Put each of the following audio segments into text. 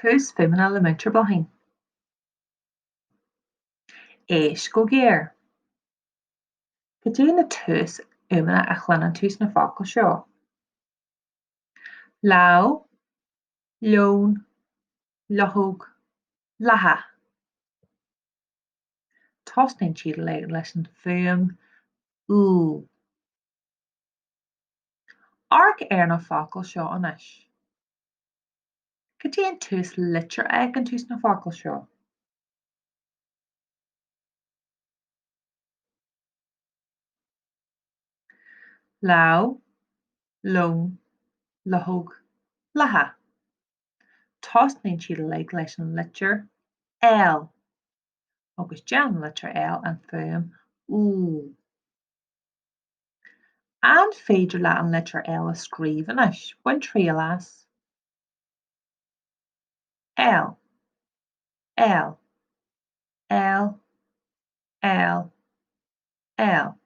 Túsfhuaimeanna le Múinteoir Bláithín. Éist go géar. Cad é na túsfhuaimeanna a chluineann tú sna focail seo? Lámh, leon, luchóg, lacha. Tosnaíonn siad leis an fuaim L. Amharc ar na focail seo anois. Cad é an túslitir a fheiceann tú sna focail seo? Lámh, leon, luchóg, lacha. Tosnaíonn siad uilig leis an litir L agus déanann an litir L an fuaim L. An féidir leat an litir L a scríobh anois? Bain triail as. L L L L L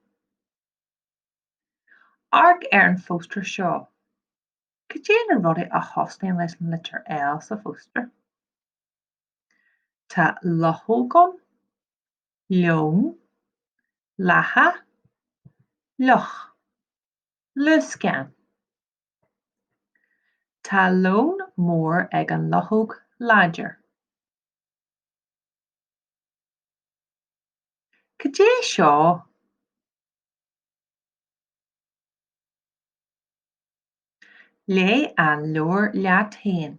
Amharc ar an phóstaer seo. Cad é na rudaí a thosnaíonn leis an litir L sa phóstaer? Tá luchóg ann, leon, lacha, luch, luascán. Tá leon mór ag an luchóg láidir. Cad é seo? Léigh an leabhar leat féin.